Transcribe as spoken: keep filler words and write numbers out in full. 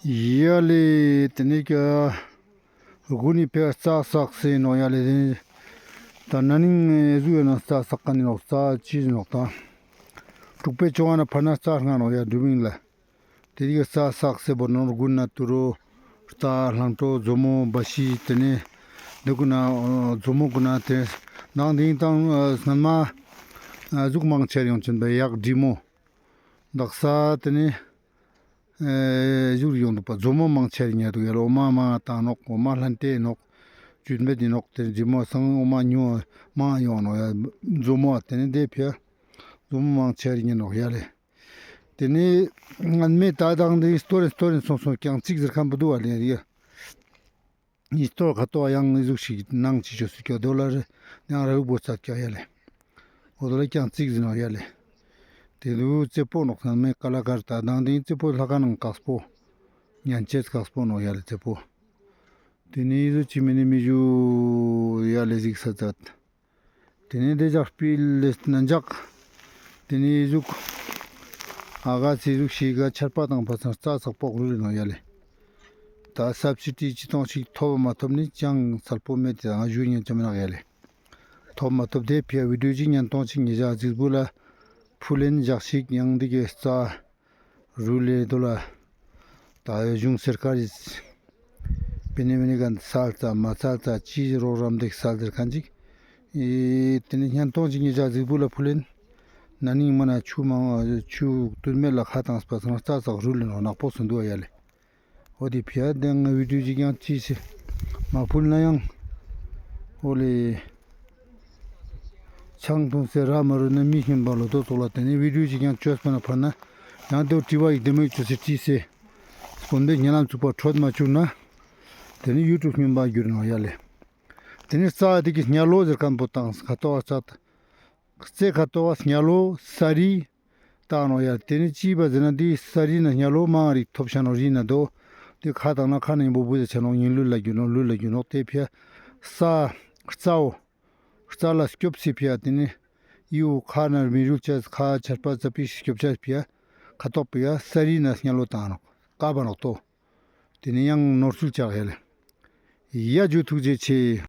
ཡ་ལེ། ཏེ་ནེ་ཀ་གུན་ནི་ཕིའ་རྩྭ་སག་སེ་ནོག་ཡ་ལེ། ཏེ་ནེ་ད་ན་ནིང་ཨེ་ཟུག་ཡོད་ན་རྩྭ་སག་ཁན་ནི་ནོག། རྩྭ་ཅི་ནོག་ད་དྲུག་པའི་བཅོ་ལྔ་ནེ་ཕར་ན་རྩྭ་རྔ་ནོག་ཡ་དུ་བིང་ལ། ཏེ་ནེ་ཀ་རྩྭ་སག་སེ་བོ་ནོར་གུན་ན་ཏུ་རུ་རྟ་ལྷམ་གྲོ་མཛོ་མོ་བ་ཤི་ཏེ་ནེ་འདི་གུན་ན་མཛོ་མོ་གུན་ན་ཏེ་ནང་དེང་དང་སྔན་མ་ཟུག་མང་ཆེ་ཡོང་ཅན་པ་གཡག་འབྲི་མོ་དག་ས་ཏེ་ནེ་ཨེ་ཟུག་ཡོང་དུག་པ། མཛོ་མོ་མང་ཆེ་ཉར་དུག་ཡ་ལེ། འོ་མ་མང་ཏང་ནོག། འོ་མ་ལྷན་ཏེ་ནོག། ཇུས་མེད་དི་ནོག། ཏེ་འབྲི་མོ་སང་འོ་མ་ཉུང་མང་ཡོང་ནོག་ཡ། མཛོ་མོ་ཏེ་ནེ་དེ་ཕིའ་མཛོ་མོ་མང་ཆེ་ཉར་ནོག་ཡ་ལེ། ཏེ་ནེ་སྔན་མེ་ད་དང་དེ་སྟོར་རེན་སྟོར་རེན་སོང་སོང་ཀྱང་ཅིག་ཟེར་ཁན་བོ་དུག་པ་ལེ་ཡ། ཨི་སྟོར་ཁ་ཏོ་ཡང་ཨི་ཟུག་ཞིག་ནང་ཅི་ཅོས་སུ་ཀྱག་དོ་ལ་རེ་ཡང་ར་ལུག་བོ་ཚ་ཀྱག་ཡ་ལེ། འོ་དོ་ལ་ཀྱང་ཅིག་ཟེར་ནོག་ཡ་ལེ། ཏེ་ལུ་རྩེ་པོ་ནོག། སྔན་མེ་ཀ་ལ་ཀར་ད་དང་དེ་རྩེ་པོ་ལྷ་ཁང་ནང་ཀགས་པོ་ཉན་ཅེས་ཀགས་པོ་ནོག་ཡ་ལེ་རྩེ་པོ། ཏེ་ནེ་ཨི་ཟུག་ཅི་མེ་ནེ་མི་ཞུ་ཡ་ལེ་ཟིག་ས་ཚད། ཏེ་ནེ་དེ་ཇག་པིལ་ལེ་ནན་ཇག། ཏེ་ནེ་ཨི་ཟུག་ཨ་ག་སི་ཟུག་ཤིག་ག་ཆར་པ་དང་ཕ་ཚང་རྩྭ་སག་པོག་རུལ་ནོག་ཡ་ལེ། ད་སབ་སི་ཌི་ཅི་ཏོང་ཞིག་ཐོབ་མ་ཐོབ་ནི་ཅང་སལ་པོ་མེད་དེ་ང་ཞུ་ཉན་ཅམ་ནག་ཡ་ལེ། ཐོབ་མ་ཐོབ་དེ་ཕིའ་བི་ཌིའོ་ཅིག་ཉན་ཏོང་ཅིག་ཉེ་ཞག་ཟིག་བུ་ལ་ཕུལ་ལེན་ཞག་ཞིག་ཡང་འདི་གི་རྩྭ་རུལ་ལེ་དོ་ལ། ད་གཞུང་སར་ཀར་རི་པེ་ནེ་མེ་ནེ་གན་སལ་ཙ་མ་སལ་ཙ་ཅི་རོགས་རམ་འདེགས་སལ་ཟེར་ཁན་ཅིག། ཨེ་ཏེ་ནེ་ཉན་ཏོང་ཅིག་ཉེ་ཞག་ཟིག་བུ་ལ་ཕུལ་ལེན། ན་ནིང་མ་ན་ཆུ་མང་ཆུ་དུད་མེད་ལ་ཁ་བཏང་སྤ་སང་རྩྭ་སག་རུལ་ལེ་ནོག་ནག་པོ་སོང་དུག་ཡ་ལེ། འོ་དེ་ཕིའ་དེ་ང་བི་ཌིའོ་ཅིག་ཡང་ཅི་སེ་མ་ཕུལ་ན་ཡང་། འོ་ལེ། ཆང་འཐུང་སེ་ར་མ་རུལ་ན་མི་སྨྱོན་པ་ལོ་ཏོ་ཙོགས་ལ་ཏེ་ནེ་བི་ཌིའོ་ཅིག་ཡང་ཅོས་པ་ན་ཕར་ན་ཡང་དེ་དྲི་བ་ཡིག་དེ་མོ་ཡིག་ཅོས་སེ་ཅི་སེ་དཀོན་པའི་ཉེ་ལམ་ཚུགས་པ་འཕྲོད་མ་བཅུག་ན་ཏེ་ནེ་ཡུ་ཊུབ་སྨྱོན་པ་གྱུར་ནོག་ཡ་ལེ། ཏེ་ནེ་རྩྭ་དེ་གི་སྙ་ལོ་ཟེར་ཁན་བོ་དང་ཁ་ཏོ་བ་རྩྭ་རྩེ་ཁ་ཏོ་བ་སྙ་ལོ་ས་རི། ཏང་ནོག་ཡ། ཏེ་ནེ་ཅི་བ་ཟེར་ན་འདི་ས་རི་ན་སྙ་ལོ་མང་རིག་ཐོབ་ཤ་ནོག་རི་ན་དོ། ཏེ་ཁ་ཏང་ན་ཁ་ན་ཡིན་པོ་བུ་ཟེར་ཆ་ནོག་ཉིན་ལུས་ལ་གྱུར་ནོག་ལུས་ལ་གྱུར་ནོག་ཏེ་ཕིའ་ས་རྩྭ་བོ་རྩྭ་ལ་སྐྱོབ་སེ་ཕིའ་ཏེ་ནེ་ཡུ་ཁ་ན་མི་རུལ་ཆ་ཁ་ཆར་པ་ཙ་པིག་སྐྱོབ་ཆ་ཕིའ་ཁ་ཏོག་ཕིའ་ས་རི་ན་སྙ་ལོ་ཏང་ནོག་ཀ་བ་ནོག་ཏོ། ཏེ་ནེ་ཡང་ནོར་སུལ་ཆག་ཡ་ལེ། ཡ་ཇུ་ཐུགས་རྗེ་ཆེ།